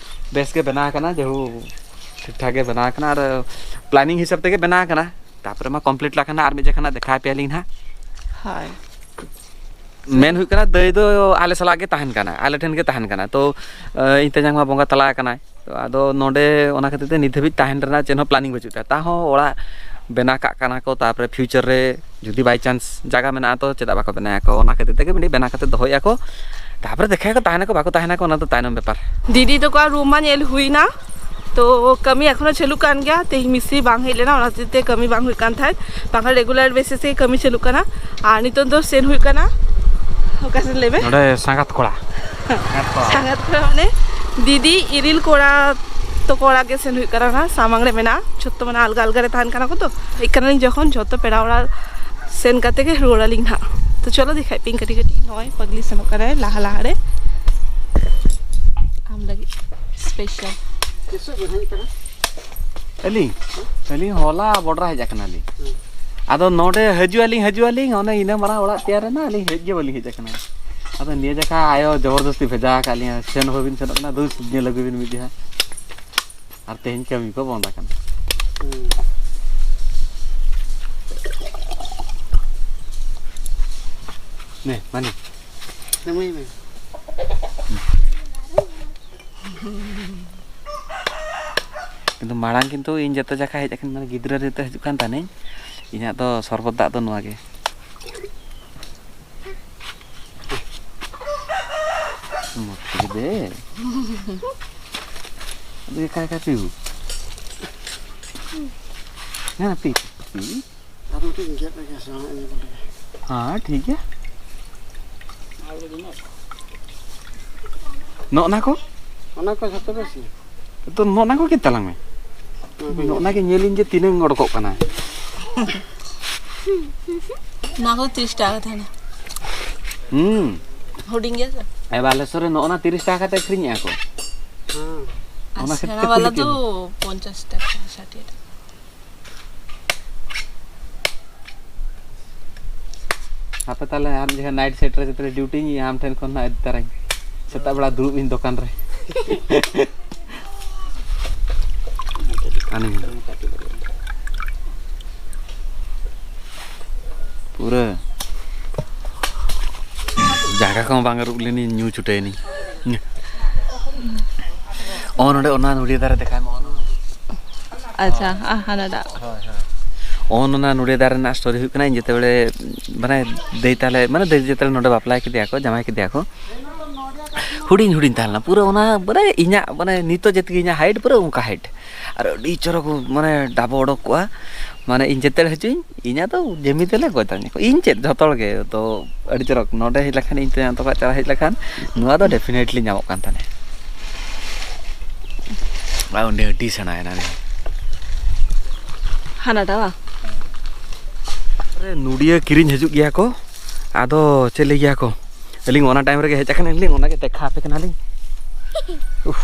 ᱵᱮᱥ ᱜᱮ ᱵᱮᱱᱟᱣ ᱟᱠᱟᱱᱟ, ᱡᱮᱦᱩ ᱴᱷᱤᱠ ᱴᱷᱟᱠ ᱜᱮ ᱵᱮᱱᱟᱣ ᱟᱠᱟᱱᱟ, ᱟᱨ ᱯᱞᱟᱱᱤᱝ ᱦᱤᱥᱟᱹᱵ ᱛᱮᱜᱮ ᱵᱮᱱᱟᱣ ᱟᱠᱟᱱᱟ᱾ ᱛᱟᱯᱚᱨᱮ ᱢᱟ ᱠᱚᱢᱯᱞᱤᱴ ᱞᱮᱠᱷᱟᱱ ᱟᱨ ᱢᱤᱫ ᱡᱚᱠᱷᱚᱱ ᱦᱟᱸᱜ ᱫᱮᱠᱷᱟᱣ ᱟᱯᱮᱭᱟᱞᱤᱧ ᱦᱟᱸᱜ᱾ ᱦᱳᱭ᱾ ᱢᱮᱱ ᱦᱩᱭᱩᱜ ᱠᱟᱱᱟ, ᱫᱟᱹᱭ ᱫᱚ ᱟᱞᱮ ᱥᱟᱞᱟᱜ ᱜᱮ ᱛᱟᱦᱮᱱ ᱠᱟᱱᱟ, ᱟᱞᱮ ᱴᱷᱮᱱ ᱜᱮ ᱛᱟᱦᱮᱱ ᱠᱟᱱᱟ, ᱛᱚ, ᱮ, ᱤᱧ ᱛᱮᱧᱟᱝ ᱢᱟ ᱵᱚᱸᱜᱟ ᱛᱟᱞᱟ ᱟᱠᱟᱱᱟᱭ, ᱛᱚ ᱟᱫᱚ ᱱᱚᱰᱮ ᱚᱱᱟ ᱠᱷᱟᱹᱛᱤᱨ ᱛᱮ ᱱᱤᱛ ᱫᱷᱟᱹᱵᱤᱡ ᱛᱟᱦᱮᱱ ᱨᱮᱱᱟᱜ ᱪᱮᱫ ᱦᱚᱸ ᱯᱞᱟᱱᱤᱝ ᱵᱟᱹᱪᱩᱜ ᱛᱟᱭᱟ᱾ ᱛᱟᱦᱚᱸ ᱚᱲᱟᱜ ᱵᱮᱱᱟᱣ ᱠᱟᱜ ᱠᱟᱱᱟ ᱠᱚ, ᱛᱟᱯᱚᱨᱮ ᱯᱷᱤᱭᱩᱪᱟᱨ ᱨᱮ ᱡᱩᱫᱤ ᱵᱟᱭ ᱪᱟᱱᱥ ᱡᱟᱭᱜᱟ ᱢᱮᱱᱟᱜᱼᱟ, ᱛᱚ ᱪᱮᱫᱟᱜ ᱵᱟᱠᱚ ᱵᱮᱱᱟᱣ ᱟᱠᱚ? ᱚᱱᱟ ᱠᱷᱟᱹᱛᱤᱨ ᱛᱮᱜᱮ ᱢᱤᱫᱴᱤᱡ ᱵᱮᱱᱟᱣ ᱠᱟᱛᱮ ᱫᱚᱦᱚᱭᱮᱫᱼᱟ ᱠᱚ, ᱛᱟᱯᱚᱨᱮ ᱫᱮᱠᱷᱟᱭᱟᱠᱚ, ᱛᱟᱦᱮᱱᱟᱠᱚ ᱵᱟᱠᱚ ᱛᱟᱦᱮᱱᱟᱠᱚ, ᱚᱱᱟ ᱫᱚ ᱛᱟᱭᱱᱚᱢ ᱵᱮᱯᱟᱨ᱾ ᱫᱤᱫᱤ ᱛᱟᱠᱚᱣᱟᱜ ᱨᱩᱢ ᱢᱟ ᱧᱮᱞ ᱦᱩᱭᱱᱟ, ᱛᱚ ᱠᱟᱹᱢᱤ ᱮᱠᱷᱚᱱᱳ ᱪᱟᱹᱞᱩᱜ ᱠᱟᱱ ᱜᱮᱭᱟ᱾ ᱛᱮᱦᱮᱧ ᱢᱤᱥᱛᱨᱤ ᱵᱟᱝ ᱦᱮᱡ ᱞᱮᱱᱟ, ᱚᱱᱟ ᱦᱚᱛᱮᱡ ᱛᱮ ᱠᱟᱹᱢᱤ ᱵᱟᱝ ᱦᱩᱭᱩᱜ ᱠᱟᱱ ᱛᱟᱦᱮᱸᱫ, ᱵᱟᱝᱠᱷᱟᱱ ᱨᱮᱜᱩᱞᱟᱨ ᱵᱮᱥᱤᱥ ᱜᱮ ᱠᱟᱹᱢᱤ ᱪᱟᱹᱞᱩᱜ ᱠᱟᱱᱟ᱾ ᱟᱨ ᱱᱤᱛᱚᱜ ᱫᱚ ᱥᱮᱱ ᱦᱩᱭᱩᱜ ᱠᱟᱱᱟ, ᱚᱠᱟ ᱥᱮᱱ ᱞᱟᱹᱭ ᱢᱮ? ᱱᱚᱰᱮ ᱥᱟᱸᱜᱟᱛ ᱠᱚᱲᱟ᱾ ᱥᱟᱸᱜᱟᱛ ᱠᱚᱲᱟ᱾ ᱥᱟᱸᱜᱟᱛ ᱠᱚᱲᱟ ᱢᱟᱱᱮ ᱫᱤᱫᱤ ᱤᱨᱤᱞ ᱠᱚᱲᱟ ᱛᱟᱠᱚ ᱚᱲᱟᱜ ᱜᱮ ᱥᱮᱱ ᱦᱩᱭᱩᱜ ᱠᱟᱱᱟ, ᱚᱱᱟ ᱥᱟᱢᱟᱝ ᱨᱮ ᱢᱮᱱᱟᱜᱼᱟ᱾ ᱡᱷᱚᱛᱚ ᱢᱟᱱᱮ ᱟᱞᱜᱟ ᱟᱞᱜᱟ ᱨᱮ ᱛᱟᱦᱮᱱ ᱠᱟᱱᱟ ᱠᱚ, ᱛᱚ ᱦᱮᱡ ᱠᱟᱱᱟᱞᱤᱧ ᱡᱚᱠᱷᱚᱱ, ᱡᱷᱚᱛᱚ ᱯᱮᱲᱟ ᱚᱲᱟᱜ ᱥᱮᱱ ᱠᱟᱛᱮ ᱜᱮ ᱨᱩᱣᱟᱹᱲ ᱟᱹᱞᱤᱧ ᱱᱟᱦᱟᱜ᱾ ᱛᱚ ᱪᱚᱞᱚ ᱫᱮᱠᱷᱟᱭ ᱯᱮ ᱠᱟᱹᱴᱤᱡ ᱠᱟᱹᱴᱤᱡ, ᱱᱚᱜᱼᱚᱭ ᱯᱟᱜᱽᱞᱤ ᱥᱮᱱᱚᱜ ᱠᱟᱱᱟᱭ ᱞᱟᱦᱟ ᱞᱟᱦᱟ ᱨᱮ᱾ ᱟᱢ ᱞᱟᱹᱜᱤᱫ ᱥᱯᱮᱥᱟᱞ᱾ ᱛᱤᱥᱚᱜ ᱵᱮᱱ ᱦᱮᱡ ᱠᱟᱱᱟ? ᱟᱹᱞᱤᱧ? ᱟᱹᱞᱤᱧ ᱦᱚᱞᱟ ᱵᱚᱰᱨᱟ ᱦᱮᱡ ᱟᱠᱟᱱᱟᱞᱤᱧ᱾ ᱦᱩᱸ᱾ ᱟᱫᱚ ᱱᱚᱰᱮ ᱦᱤᱡᱩᱜ ᱟᱹᱞᱤᱧ, ᱦᱤᱡᱩᱜ ᱟᱹᱞᱤᱧ, ᱚᱱᱮ ᱤᱱᱟᱹ ᱢᱟᱨᱟᱝ ᱚᱲᱟᱜ ᱛᱮᱭᱟᱨ ᱮᱱᱟ, ᱟᱹᱞᱤᱧ ᱦᱮᱡ ᱜᱮ ᱵᱟᱹᱞᱤᱧ ᱦᱮᱡ ᱟᱠᱟᱱᱟ᱾ ᱟᱫᱚ ᱱᱤᱭᱟᱹ ᱡᱚᱠᱷᱟ ᱟᱭᱳ ᱡᱚᱵᱚᱨᱫᱚᱥᱛᱤ ᱵᱷᱮᱡᱟ ᱟᱠᱟᱫ ᱞᱤᱧᱟ, ᱥᱮᱱ ᱦᱚᱸ ᱵᱟᱹᱵᱤᱱ ᱥᱮᱱᱚᱜ ᱠᱟᱱᱟ, ᱫᱩ ᱧᱮᱞ ᱟᱹᱜᱩᱭ ᱵᱤᱱ ᱢᱤᱫ ᱡᱟᱦᱟᱸ᱾ ᱟᱨ ᱛᱮᱦᱮᱧ ᱠᱟᱹᱢᱤ ᱠᱚ ᱵᱚᱱᱫ ᱟᱠᱟᱱᱟ᱾ ᱦᱩᱸ᱾ ᱱᱮ, ᱢᱟᱱᱤ᱾ ᱱᱟᱢᱟᱭ ᱢᱮ᱾ ᱠᱤᱱᱛᱩ ᱢᱟᱲᱟᱝ ᱠᱤᱱᱛᱩ ᱤᱧ ᱡᱚᱛᱚ ᱡᱟᱭᱜᱟ ᱦᱮᱡ ᱟᱠᱟᱱ, ᱢᱟᱱᱮ, ᱜᱤᱫᱽᱨᱟᱹ ᱨᱮ ᱱᱤᱛᱚᱜ ᱦᱤᱡᱩᱜ ᱠᱟᱱ ᱛᱟᱦᱮᱱᱤᱧ, ᱤᱧᱟᱹᱜ ᱫᱚ ᱥᱚᱨᱵᱚᱛ ᱫᱟᱜ ᱫᱚ ᱱᱚᱣᱟ ᱜᱮ᱾ ᱢᱚᱡᱽ ᱛᱮᱜᱮ ᱫᱮ᱾ ᱟᱫᱚ ᱮᱠᱟ ᱮᱠᱟ ᱯᱤᱭᱩ᱾ ᱦᱮᱸ, ᱯᱤ, ᱯᱤ᱾ ᱟᱫᱚ ᱢᱤᱫᱴᱤᱡ ᱜᱮᱫ ᱞᱮᱜᱮ ᱥᱮ, ᱚᱱᱟ ᱤᱭᱟᱹ ᱠᱚ ᱞᱮᱜᱮ᱾ ᱦᱮᱸ, ᱴᱷᱤᱠ ᱜᱮᱭᱟ᱾ ᱱᱚᱜᱼᱱᱟ ᱠᱚ? ᱚᱱᱟ ᱠᱚ ᱡᱷᱚᱛᱚ ᱵᱮᱥ ᱜᱮ? ᱛᱚ, ᱱᱚᱜᱼᱱᱟ ᱠᱚ ᱜᱮᱫ ᱛᱟᱞᱟᱝ ᱢᱮ᱾ ᱱᱚᱜᱼᱱᱟ ᱠᱚ ᱱᱚᱜᱼᱱᱟ ᱜᱮ ᱧᱮᱞᱤᱧ ᱡᱮ ᱛᱤᱱᱟᱹᱝ ᱚᱰᱚᱠᱚᱜ ᱠᱟᱱᱟ᱾ ᱱᱚᱣᱟ ᱠᱚ ᱛᱤᱨᱤᱥ ᱴᱟᱠᱟ ᱠᱟᱛᱮ ᱦᱮᱱᱟᱜ᱾ ᱦᱩᱸ᱾ ᱦᱩᱰᱤᱧ ᱜᱮᱭᱟ ᱥᱮ? ᱮ, ᱵᱟᱞᱮᱥᱚᱨ ᱨᱮ ᱱᱚᱜᱼᱱᱟ ᱛᱤᱨᱤᱥ ᱴᱟᱠᱟ ᱠᱟᱛᱮ ᱟᱹᱠᱷᱨᱤᱧᱮᱜᱼᱟ ᱠᱚ᱾ ᱦᱮᱸ᱾ ᱟᱨ ᱚᱱᱟ ᱠᱷᱟᱹᱛᱤᱨ ᱥᱮᱬᱟ ᱛᱮ ᱵᱟᱞᱟ ᱠᱩᱞᱤ ᱫᱚ ᱠᱮᱫ ᱢᱮ᱾ ᱯᱚᱧᱪᱟᱥ ᱴᱟᱠᱟ, ᱥᱟᱴ ᱴᱟᱠᱟ᱾ ᱟᱯᱮ ᱛᱟᱦᱞᱮ ᱟᱢ ᱡᱟᱦᱟᱸ night shift ᱨᱮ ᱡᱚᱛᱚ ᱰᱤᱭᱩᱴᱤᱧ ᱤᱭᱟᱹ, ᱟᱢ ᱴᱷᱮᱱ ᱠᱷᱚᱱ ᱦᱟᱸᱜ ᱤᱫᱤ ᱛᱟᱨᱟᱧ᱾ ᱥᱮᱛᱟᱜ ᱵᱮᱲᱟ ᱫᱩᱲᱩᱵ ᱤᱧ ᱫᱚᱠᱟᱱ ᱨᱮ᱾ ᱟᱹᱱᱤᱡ᱾ ᱯᱩᱨᱟᱹ ᱡᱟᱸᱜᱟ ᱠᱚᱦᱚᱸ ᱵᱟᱝ ᱟᱹᱨᱩᱵ ᱞᱮᱱᱤᱧ, ᱧᱩ ᱪᱷᱩᱴᱟᱹᱭᱮᱱᱤᱧ᱾ ᱚ, ᱱᱚᱰᱮ ᱚᱱᱟ ᱱᱚᱰᱤᱭᱟᱹ ᱫᱟᱨᱮ ᱫᱮᱠᱷᱟᱭ ᱢᱮ, ᱚ, ᱱᱚᱰᱮ᱾ ᱟᱪᱪᱷᱟ, ᱟ, ᱦᱟᱱᱟᱴᱟᱜ᱾ ᱦᱳᱭ, ᱦᱳᱭ᱾ ᱚ, ᱱᱚᱰᱮ ᱫᱟᱨᱮ ᱨᱮᱱᱟᱜ story ᱦᱩᱭᱩᱜ ᱠᱟᱱᱟ, ᱤᱧ ᱡᱮᱛᱮ ᱵᱮᱲᱮ, ᱢᱟᱱᱮ, ᱫᱟᱹᱭ ᱛᱟᱞᱮ, ᱢᱟᱱᱮ, ᱫᱟᱹᱭ ᱡᱮᱛᱮ ᱵᱮᱲᱮ ᱱᱚᱰᱮ ᱵᱟᱯᱞᱟ ᱠᱮᱫᱮᱭᱟ ᱠᱚ, ᱡᱟᱶᱟᱭ ᱠᱮᱫᱮᱭᱟ ᱠᱚ, ᱦᱩᱰᱤᱧ ᱦᱩᱰᱤᱧ ᱛᱟᱦᱮᱸ ᱞᱮᱱᱟ ᱯᱩᱨᱟᱹ, ᱚᱱᱟ, ᱢᱟᱱᱮ, ᱤᱧᱟᱹᱜ, ᱢᱟᱱᱮ, ᱱᱤᱛᱚᱜ ᱡᱮᱛᱮ ᱤᱧᱟᱹᱜ height ᱯᱩᱨᱟᱹ ᱚᱱᱠᱟ height᱾ ᱟᱨ ᱟᱹᱰᱤ ᱪᱚᱨᱚᱠ, ᱢᱟᱱᱮ, ᱰᱟᱵᱚ ᱚᱰᱚᱠ ᱠᱚᱜᱼᱟ, ᱢᱟᱱᱮ, ᱤᱧ ᱡᱮᱛᱮ ᱵᱮᱲᱮ ᱦᱤᱡᱩᱜ ᱤᱧ, ᱤᱧ ᱟᱫᱚ ᱡᱮᱢᱱᱤ ᱛᱮᱞᱮ ᱜᱚᱡ ᱫᱟᱲᱮ ᱠᱚᱣᱟ᱾ ᱤᱧ ᱪᱮᱫ, ᱡᱷᱚᱛᱚ ᱦᱚᱲ ᱜᱮ᱾ ᱛᱚ, ᱟᱹᱰᱤ ᱪᱚᱨᱚᱠ᱾ ᱱᱚᱰᱮ ᱦᱮᱡ ᱞᱮᱠᱷᱟᱱ, ᱤᱧ ᱛᱮ ᱛᱚᱯᱟ ᱪᱟᱞᱟᱣ ᱦᱮᱡ ᱞᱮᱠᱷᱟᱱ, ᱱᱚᱣᱟ ᱫᱚ definitely ᱧᱟᱢᱚᱜ ᱠᱟᱱ ᱛᱟᱦᱮᱱᱟ᱾ ᱟᱨ ᱚᱸᱰᱮ ᱟᱹᱰᱤ ᱥᱮᱬᱟᱭᱮᱱᱟ᱾ ᱦᱟᱱᱟᱴᱟ ᱵᱟ? ᱟᱨᱮ, ᱱᱩᱰᱤᱭᱟᱹ ᱠᱤᱨᱤᱧ ᱦᱤᱡᱩᱜ ᱜᱮᱭᱟ ᱠᱚ᱾ ᱟᱫᱚ ᱪᱮᱫ ᱞᱟᱹᱭ ᱜᱮᱭᱟ ᱠᱚ? ᱟᱹᱞᱤᱧ ᱚᱱᱟ time ᱨᱮᱜᱮ ᱦᱮᱡ ᱟᱠᱟᱱᱟᱞᱤᱧ, ᱚᱱᱟᱜᱮ ᱫᱮᱠᱷᱟ ᱟᱯᱮ ᱠᱟᱱᱟᱞᱤᱧ᱾ ᱩᱯᱷ᱾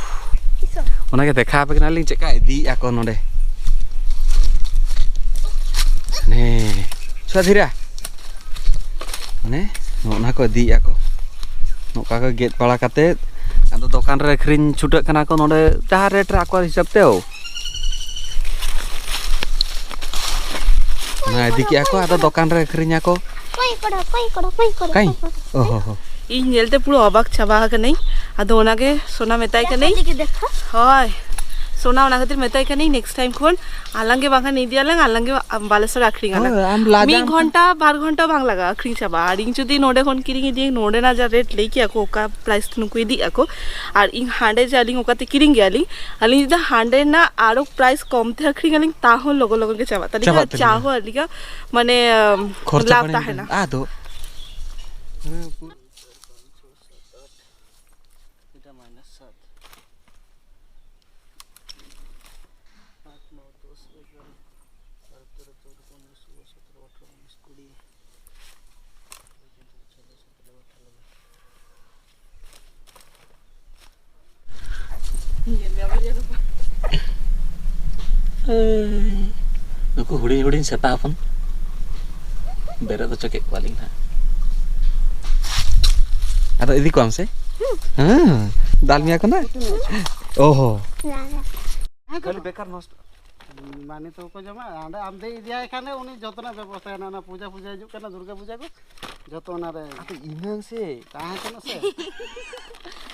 ᱚᱱᱟᱜᱮ ᱫᱮᱠᱷᱟ ᱟᱯᱮ ᱠᱟᱱᱟᱞᱤᱧ, ᱪᱮᱫᱠᱟ ᱤᱫᱤᱭᱮᱫᱼᱟ ᱠᱚ ᱱᱚᱰᱮ᱾ ᱦᱟᱱᱮ, ᱥᱟᱫᱷᱤᱨᱟ᱾ ᱢᱟᱱᱮ, ᱱᱚᱜᱼᱱᱟ ᱠᱚ ᱤᱫᱤᱭᱮᱫᱼᱟ ᱠᱚ᱾ ᱱᱚᱝᱠᱟ ᱠᱚ ᱜᱮᱫ ᱵᱟᱲᱟ ᱠᱟᱛᱮᱫ, ᱟᱫᱚ ᱫᱚᱠᱟᱱ ᱨᱮ ᱟᱹᱠᱷᱨᱤᱧ ᱪᱷᱩᱴᱟᱹᱜ ᱠᱟᱱᱟ ᱠᱚ ᱱᱚᱰᱮ, ᱡᱟᱦᱟᱸ rate ᱨᱮ ᱟᱠᱚᱣᱟᱜ ᱦᱤᱥᱟᱹᱵ ᱛᱮ, ᱚ᱾ ᱚᱱᱟ ᱤᱫᱤ ᱠᱮᱜᱼᱟ ᱠᱚ, ᱟᱫᱚ ᱫᱚᱠᱟᱱ ᱨᱮ ᱟᱹᱠᱷᱨᱤᱧ ᱟᱠᱚ᱾ ᱚᱠᱚᱭ ᱠᱚᱲᱟ, ᱚᱠᱚᱭ ᱠᱚᱲᱟ, ᱚᱠᱚᱭ ᱠᱚᱲᱟ, ᱠᱟᱭ? ᱚᱠᱚᱭ ᱠᱚᱲᱟ? ᱚ ᱦᱚ ᱦᱚ᱾ ᱤᱧ ᱧᱮᱞᱛᱮ ᱯᱩᱨᱟᱹ ᱚᱵᱟᱠ ᱪᱟᱵᱟ ᱟᱠᱟᱱᱟᱹᱧ᱾ ᱟᱫᱚ ᱚᱱᱟᱜᱮ ᱥᱳᱱᱟ ᱢᱮᱛᱟᱭ ᱠᱟᱹᱱᱟᱹᱧ᱾ ᱦᱳᱭ, ᱥᱳᱱᱟ, ᱚᱱᱟ ᱠᱷᱟᱹᱛᱤᱨ ᱢᱮᱛᱟᱭ ᱠᱟᱹᱱᱟᱹᱧ, ᱱᱮᱠᱥᱴ ᱴᱟᱭᱤᱢ ᱠᱷᱚᱱ ᱟᱞᱟᱝ ᱜᱮ ᱵᱟᱝᱠᱷᱟᱱ ᱤᱫᱤᱭᱟᱞᱟᱝ, ᱟᱞᱟᱝ ᱜᱮ ᱵᱟᱞᱮᱥᱚᱨ ᱟᱹᱠᱷᱨᱤᱧ ᱟᱞᱟᱝ᱾ ᱦᱳᱭ, ᱟᱢ ᱞᱟᱡᱟᱣ ᱢᱤᱫ ᱜᱷᱚᱱᱴᱟ ᱵᱟᱨ ᱜᱷᱚᱱᱴᱟ ᱵᱟᱝ ᱞᱟᱜᱟᱜᱼᱟ ᱟᱹᱠᱷᱨᱤᱧ ᱪᱟᱵᱟ᱾ ᱟᱨ ᱤᱧ ᱡᱩᱫᱤ ᱱᱚᱰᱮ ᱠᱷᱚᱱ ᱠᱤᱨᱤᱧ ᱤᱫᱤᱭᱟᱹᱧ, ᱱᱚᱰᱮᱱᱟᱜ ᱡᱟ ᱨᱮᱴ ᱞᱟᱹᱭ ᱠᱮᱜᱼᱟ ᱠᱚ, ᱚᱠᱟ ᱯᱨᱟᱭᱤᱥ ᱛᱮ ᱱᱩᱠᱩ ᱤᱫᱤᱜ ᱟᱠᱚ, ᱟᱨ ᱤᱧ ᱦᱟᱸᱰᱮ ᱡᱮ ᱟᱹᱞᱤᱧ ᱚᱠᱟᱛᱮ ᱠᱤᱨᱤᱧ ᱜᱮᱭᱟᱞᱤᱧ, ᱟᱹᱞᱤᱧ ᱡᱩᱫᱤ ᱦᱟᱸᱰᱮᱱᱟᱜ ᱟᱨᱚ ᱯᱨᱟᱭᱤᱥ ᱠᱚᱢ ᱛᱮ ᱟᱹᱠᱷᱨᱤᱧ ᱟᱹᱞᱤᱧ, ᱛᱟᱦᱚᱸ ᱞᱚᱜᱚ ᱞᱚᱜᱚ ᱜᱮ ᱪᱟᱵᱟᱜ ᱛᱟᱹᱞᱤᱧᱟ᱾ ᱪᱟᱵᱟᱜ ᱟᱨ ᱪᱟ ᱛᱟᱹᱞᱤᱧᱟ᱾ ᱦᱚᱸ ᱟᱹᱰᱤ ᱜᱟᱱ ᱢᱟᱱᱮ ᱠᱷᱚᱨᱪᱟ ᱞᱟᱵᱷ ᱯᱟᱲᱟᱜ ᱛᱟᱦᱮᱱᱟ᱾ ᱟᱫᱚ ᱦᱮᱸ, ᱯᱩᱨᱟᱹ ᱮᱴᱟ ᱢᱟᱭᱱᱟᱥ ᱥᱟᱛ᱾ ᱟᱴ, ᱱᱚ, ᱫᱚᱥ, ᱮᱜᱟᱨᱚ, ᱵᱟᱨᱚ, ᱛᱮᱨᱚ, ᱪᱳᱫᱽᱫᱚ, ᱯᱚᱱᱨᱚ, ᱥᱳᱞᱳ, ᱥᱚᱛᱨᱚ, ᱟᱴᱷᱨᱚ, ᱩᱱᱤᱥ, ᱠᱩᱲᱤ᱾ ᱱᱩᱠᱩ ᱦᱩᱰᱤᱧ ᱦᱩᱰᱤᱧ ᱥᱮᱛᱟ ᱦᱚᱯᱚᱱ ᱵᱮᱨᱮᱫ ᱦᱚᱪᱚ ᱠᱮᱫ ᱠᱚᱣᱟᱞᱤᱧ ᱦᱟᱸᱜ᱾ ᱟᱫᱚ ᱤᱫᱤ ᱠᱚᱣᱟᱢ ᱥᱮ? ᱦᱮᱸ, ᱫᱟᱞ ᱢᱮᱭᱟ ᱠᱚ ᱱᱟᱜ᱾ ᱚ ᱦᱚ᱾ ᱠᱷᱟᱹᱞᱤ ᱵᱮᱠᱟᱨ ᱱᱚᱥᱴᱚ᱾ ᱢᱟᱱᱮ ᱛᱚ ᱠᱚ ᱡᱚᱢᱟ, ᱦᱟᱸᱰᱮ ᱟᱢ ᱫᱮᱡ ᱤᱫᱤᱭᱟᱭ ᱠᱷᱟᱱ ᱩᱱᱤ ᱡᱚᱛᱚᱱᱟᱜ ᱵᱮᱵᱚᱥᱛᱷᱟ ᱦᱮᱱᱟᱜᱼᱟ᱾ ᱚᱱᱟ ᱯᱩᱡᱟᱹ, ᱯᱩᱡᱟᱹ ᱦᱤᱡᱩᱜ ᱠᱟᱱᱟ, ᱫᱩᱨᱜᱟᱹ ᱯᱩᱡᱟᱹ ᱠᱚ, ᱡᱚᱛᱚ ᱚᱱᱟᱨᱮ ᱟᱫᱚ ᱤᱱᱟᱹᱝ ᱥᱮ᱾ ᱛᱟᱦᱮᱸ ᱦᱚᱪᱚᱱᱚᱜ ᱥᱮ᱾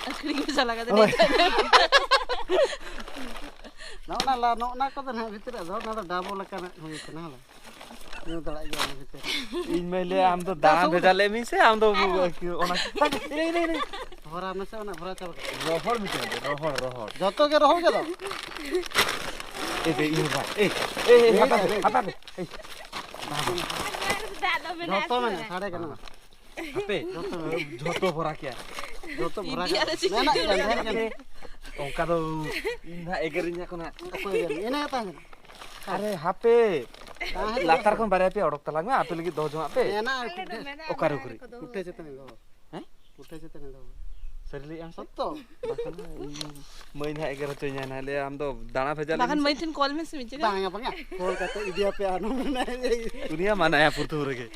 ᱟᱹᱠᱷᱨᱤᱧ ᱠᱚ ᱪᱟᱞᱟᱣ ᱠᱟᱛᱮ ᱦᱳᱭ᱾ ᱱᱤᱛᱚᱜ ᱱᱚᱜᱼᱚ ᱱᱟ ᱞᱟ-, ᱱᱚᱜᱼᱚ ᱱᱟ ᱠᱚᱫᱚ ᱱᱟᱦᱟᱜ ᱵᱷᱤᱛᱨᱤ ᱨᱮ ᱫᱚ, ᱚᱱᱟ ᱫᱚ ᱰᱟᱵᱚᱞ ᱟᱠᱟᱱᱟᱜ ᱦᱩᱭ ᱠᱟᱱᱟ, ᱦᱮᱸ ᱵᱟᱝ? ᱧᱩ ᱫᱟᱲᱮᱭᱟᱜ ᱜᱮᱭᱟ ᱚᱱᱟ ᱵᱷᱤᱛᱨᱤ ᱨᱮ᱾ ᱤᱧ ᱢᱟᱹᱭ ᱞᱟᱹᱭᱟ, ᱟᱢ ᱫᱚ ᱫᱟᱬᱟᱱ ᱵᱷᱮᱡᱟ ᱞᱮᱫ ᱢᱤᱧ ᱥᱮ ᱟᱢ ᱫᱚ ᱚᱱᱟ ᱤᱱᱟᱹ, ᱤᱱᱟᱹ, ᱤᱱᱟᱹ᱾ ᱵᱷᱚᱨᱟ ᱢᱮᱥᱮ, ᱚᱱᱟ ᱵᱷᱚᱨᱟ ᱪᱟᱵᱟ ᱠᱟᱜ ᱢᱮ᱾ ᱨᱚᱦᱚᱲ ᱢᱤᱫᱴᱮᱱ ᱫᱚ, ᱨᱚᱦᱚᱲ, ᱨᱚᱦᱚᱲ᱾ ᱡᱚᱛᱚ ᱜᱮ ᱨᱚᱦᱚᱲ ᱜᱮ ᱫᱚ᱾ ᱮ, ᱮ, ᱤᱧ ᱦᱚᱸ ᱵᱟᱭ, ᱮ, ᱮ, ᱮ, ᱦᱟᱯᱮ, ᱦᱟᱯᱮ, ᱦᱟᱯᱮ, ᱮ᱾ ᱡᱚᱛᱚ ᱢᱮᱱᱟᱜᱼᱟ, ᱥᱟᱰᱮ ᱠᱟᱱᱟ᱾ ᱦᱟᱯᱮ, ᱡᱚᱛᱚ ᱢᱮᱱᱟᱜᱼᱟ᱾ ᱡᱷᱚᱛᱚ ᱵᱷᱚᱨᱟ ᱠᱮᱭᱟ᱾ ᱡᱚᱛᱚ ᱵᱷᱚᱨᱟ ᱤᱫᱤ ᱠᱟᱜ ᱟᱞᱮ ᱪᱮᱫ ᱢᱮᱱᱟᱜ ᱜᱮᱭᱟ, ᱰᱷᱮᱨ ᱜᱮ᱾ ᱦᱟᱯᱮ, ᱚᱱᱠᱟ ᱫᱚ ᱤᱧ ᱱᱟᱦᱟᱜ ᱮᱜᱮᱨᱤᱧᱟ ᱠᱚ ᱱᱟᱦᱟᱜ᱾ ᱚᱠᱚᱭ ᱮᱜᱮᱨ? ᱤᱱᱟᱹ ᱜᱮ ᱛᱟᱦᱮᱸ ᱠᱟᱱᱟ᱾ ᱟᱨᱮ ᱦᱟᱯᱮ, ᱛᱟᱦᱮᱸ ᱠᱟᱱᱟ᱾ ᱞᱟᱛᱟᱨ ᱠᱷᱚᱱ ᱵᱟᱨᱭᱟ ᱯᱮᱭᱟ ᱚᱰᱚᱠ ᱛᱟᱞᱟᱝ ᱢᱮ, ᱟᱯᱮ ᱞᱟᱹᱜᱤᱫ ᱫᱚᱦᱚ ᱡᱚᱝᱟᱜ ᱯᱮ᱾ ᱢᱮᱱᱟᱜᱼᱟ, ᱟᱞᱮ ᱫᱚ ᱠᱩᱴᱷᱮ-, ᱢᱮᱱᱟᱜᱼᱟ, ᱚᱠᱟᱨᱮ, ᱚᱱᱟ ᱚᱠᱟᱨᱮ? ᱨᱮᱠᱚ ᱫᱚᱦᱚ ᱠᱩᱴᱷᱮ ᱠᱟᱜᱼᱟ᱾ ᱪᱮᱛᱟᱱ ᱨᱮ ᱫᱚᱦᱚ᱾ ᱦᱮᱸ? ᱠᱩᱴᱷᱮ ᱪᱮᱛᱟᱱ ᱨᱮ ᱫᱚᱦᱚ᱾ ᱥᱟᱹᱨᱤ ᱞᱟᱹᱭᱮᱫ ᱟᱢ ᱥᱮ? ᱥᱚᱛᱛᱚ᱾ ᱵᱟᱠᱷᱟᱱ ᱤᱧ ᱢᱟᱹᱭ ᱱᱟᱦᱟᱜ ᱮᱜᱮᱨ ᱦᱚᱪᱚᱧᱟᱭ ᱱᱟᱦᱟᱜ, ᱞᱟᱹᱭᱟ, "ᱟᱢ ᱫᱚ ᱫᱟᱬᱟ ᱵᱷᱮᱡᱟ ᱞᱮ ᱵᱟᱠᱷᱟᱱ ᱢᱮᱥᱮ?" ᱢᱟᱹᱭ ᱴᱷᱮᱱ ᱠᱚᱞ ᱢᱮᱥᱮ ᱢᱤᱫ ᱡᱟᱭᱜᱟ᱾ ᱵᱟᱝᱟ, ᱵᱟᱝᱟ᱾ ᱠᱚᱞ ᱠᱟᱛᱮ ᱤᱫᱤᱭᱟᱯᱮ ᱟᱨ ᱱᱚᱰᱮ᱾ ᱩᱱᱤᱭᱟᱜ ᱢᱟᱱᱟᱭᱟ ᱯᱨᱚᱛᱷᱚᱢ ᱨᱮᱜᱮ᱾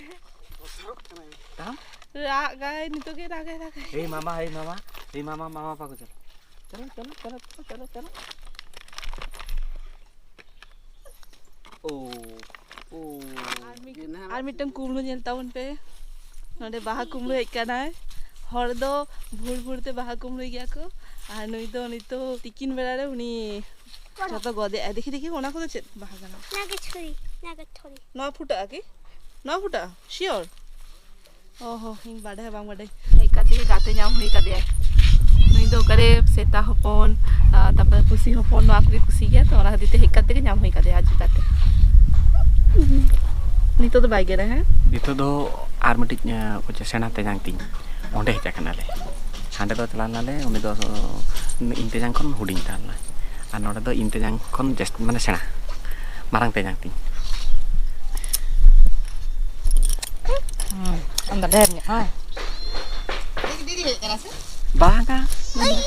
ᱵᱚᱛᱚᱨᱚᱜ ᱠᱟᱱᱟᱭ᱾ ᱛᱟᱢ? ᱨᱟᱜᱟᱭ, ᱱᱤᱛᱚᱜ ᱜᱮ ᱨᱟᱜᱟᱭ, ᱨᱟᱜᱟᱭ᱾ ᱮᱭ ᱢᱟᱢᱟ, ᱮᱭ ᱢᱟᱢᱟ, ᱮᱭ ᱢᱟᱢᱟ, ᱢᱟᱢᱟ ᱯᱟᱠᱚ ᱪᱟᱞᱟᱜ᱾ ᱪᱟᱞᱟᱜ, ᱪᱟᱞᱟᱜ, ᱪᱟᱞᱟᱜ, ᱪᱟᱞᱟᱜ, ᱪᱟᱞᱟᱜ, ᱪᱟᱞᱟᱜ᱾ ᱳ᱾ ᱟᱨ ᱢᱤᱫ- ᱟᱨ ᱢᱤᱫᱴᱟᱝ ᱠᱩᱢᱵᱽᱲᱩ ᱧᱮᱞ ᱛᱟᱵᱚᱱ ᱯᱮ᱾ ᱱᱚᱰᱮ ᱵᱟᱦᱟ ᱠᱩᱢᱵᱽᱲᱩ ᱦᱮᱡ ᱠᱟᱱᱟᱭ᱾ ᱦᱚᱲ ᱫᱚ ᱵᱷᱳᱨ ᱵᱷᱳᱨ ᱛᱮ ᱵᱟᱦᱟ ᱠᱩᱢᱵᱽᱲᱩᱭ ᱜᱮᱭᱟ ᱠᱚ, ᱟᱨ ᱱᱩᱭ ᱫᱚ ᱱᱤᱛᱚᱜ ᱛᱤᱠᱤᱱ ᱵᱮᱲᱟ ᱨᱮ ᱩᱱᱤ ᱡᱚᱛᱚ ᱜᱚᱫᱮᱜᱼᱟᱭ᱾ ᱫᱮᱠᱷᱤ, ᱫᱮᱠᱷᱤ, ᱚᱱᱟ ᱠᱚᱫᱚ ᱪᱮᱫ ᱵᱟᱦᱟ ᱠᱟᱱᱟ? ᱱᱟᱜᱮᱪᱷᱩᱨᱤ, ᱱᱟᱜᱮᱪᱷᱩᱨᱤ᱾ ᱱᱚᱣᱟ ᱯᱷᱩᱴᱟᱹᱜᱼᱟ ᱠᱤ? ᱱᱚᱣᱟ ᱯᱷᱩᱴᱟᱹᱜᱼᱟ? Sure? ᱚ ᱦᱚ, ᱤᱧ ᱵᱟᱰᱟᱭ ᱵᱟᱝ ᱵᱟᱰᱟᱭ᱾ ᱦᱮᱡ ᱠᱟᱛᱮ ᱜᱮ ᱜᱟᱛᱮ ᱧᱟᱢ ᱦᱩᱭ ᱠᱟᱫᱮᱭᱟ᱾ ᱱᱩᱭ ᱫᱚ ᱚᱠᱟᱨᱮ ᱥᱮᱛᱟ ᱦᱚᱯᱚᱱ, ᱟᱨ ᱛᱟᱨᱯᱚᱨᱮ ᱯᱩᱥᱤ ᱦᱚᱯᱚᱱ, ᱱᱚᱣᱟ ᱠᱚᱜᱮ ᱠᱩᱥᱤ ᱜᱮᱭᱟ, ᱛᱚ ᱚᱱᱟ ᱠᱷᱟᱹᱛᱤᱨ ᱛᱮ ᱦᱮᱡ ᱠᱟᱛᱮ ᱜᱮ ᱧᱟᱢ ᱦᱩᱭ ᱠᱟᱫᱮᱭᱟ ᱟᱡ ᱜᱟᱛᱮ᱾ ᱱᱤᱛᱚᱜ ᱫᱚ ᱵᱟᱭ ᱜᱮᱨᱟ, ᱦᱮᱸ? ᱱᱤᱛᱚᱜ ᱫᱚ ᱟᱨ ᱢᱤᱫᱴᱤᱡ, ᱮᱸ, ᱚᱠᱚᱭ ᱪᱚ ᱥᱮᱬᱟ ᱛᱮᱧᱟᱝ ᱛᱤᱧ, ᱚᱸᱰᱮ ᱦᱮᱡ ᱟᱠᱟᱱᱟᱞᱮ᱾ ᱦᱟᱸᱰᱮ ᱫᱚ ᱪᱟᱞᱟᱣ ᱞᱮᱱᱟᱞᱮ, ᱩᱱᱤ ᱫᱚ ᱤᱧ ᱛᱮᱧᱟᱝ ᱠᱷᱚᱱ ᱦᱩᱰᱤᱧ ᱛᱟᱦᱮᱸ ᱞᱮᱱᱟᱭ, ᱟᱨ ᱱᱚᱰᱮ ᱫᱚ ᱤᱧ ᱛᱮᱧᱟᱝ ᱠᱷᱚᱱ ᱡᱟᱹᱥᱛᱤ, ᱢᱟᱱᱮ, ᱥᱮᱬᱟ, ᱢᱟᱨᱟᱝ ᱛᱮᱧᱟᱝ ᱛᱤᱧ᱾ ᱦᱩᱸ, ᱟᱢ ᱫᱚ ᱰᱷᱮᱨ ᱧᱚᱜ, ᱦᱮᱸ? ᱵᱟᱝᱟ᱾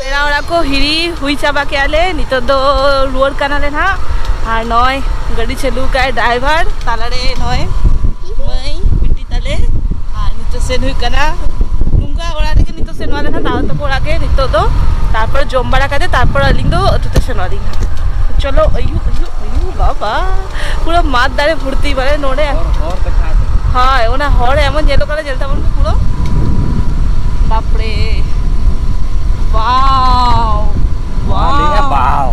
ᱯᱮᱲᱟ ᱚᱲᱟᱜ ᱠᱚ ᱦᱤᱨᱤ ᱦᱩᱭ ᱪᱟᱵᱟ ᱠᱮᱜᱼᱟ ᱞᱮ, ᱱᱤᱛᱚᱜ ᱫᱚ ᱨᱩᱣᱟᱹᱲ ᱠᱟᱱᱟᱞᱮ ᱱᱟᱦᱟᱜ᱾ ᱟᱨ ᱱᱚᱜᱼᱚᱭ ᱜᱟᱹᱰᱤ ᱪᱟᱹᱞᱩ ᱠᱟᱜᱼᱟᱭ ᱰᱨᱟᱭᱵᱷᱟᱨ, ᱛᱟᱞᱟᱨᱮ ᱱᱚᱜᱼᱚᱭ ᱢᱟᱹᱭ ᱵᱤᱴᱤ ᱛᱟᱞᱮ᱾ ᱟᱨ ᱱᱤᱛᱚᱜ ᱥᱮᱱ ᱦᱩᱭᱩᱜ ᱠᱟᱱᱟ ᱱᱚᱝᱠᱟ ᱚᱲᱟᱜ ᱨᱮᱜᱮ, ᱱᱤᱛᱚᱜ ᱥᱮᱱᱚᱜ ᱟᱞᱮ ᱱᱟᱦᱟᱜ ᱫᱟᱫᱟ ᱛᱟᱠᱚ ᱚᱲᱟᱜ ᱜᱮ ᱱᱤᱛᱚᱜ ᱫᱚ᱾ ᱛᱟᱨᱯᱚᱨ ᱡᱚᱢ ᱵᱟᱲᱟ ᱠᱟᱛᱮ ᱛᱟᱨᱯᱚᱨ ᱟᱹᱞᱤᱧ ᱫᱚ ᱟᱹᱛᱩ ᱛᱮ ᱥᱮᱱᱚᱜ ᱟᱹᱞᱤᱧ ᱱᱟᱦᱟᱜ᱾ ᱪᱚᱞᱚ, ᱟᱭᱩ, ᱟᱭᱩ, ᱟᱭᱩ, ᱵᱟᱵᱟ, ᱯᱩᱨᱟᱹ ᱢᱟᱫ ᱫᱟᱨᱮ ᱵᱷᱚᱨᱛᱤ ᱢᱟᱱᱮ ᱱᱚᱰᱮ᱾ ᱦᱚᱨ, ᱦᱚᱨ ᱫᱮᱠᱷᱟᱣ ᱛᱮ᱾ ᱦᱳᱭ, ᱚᱱᱟ ᱦᱚᱲ ᱮᱢᱚᱱ ᱧᱮᱞᱚᱜ ᱠᱟᱱᱟ, ᱧᱮᱞ ᱛᱟᱵᱚᱱ ᱯᱮ ᱯᱩᱨᱟᱹ᱾ ᱵᱟᱯᱨᱮ᱾ ᱵᱟᱣ᱾ ᱱᱚᱣᱟ ᱞᱟᱹᱭᱟ ᱵᱟᱣ᱾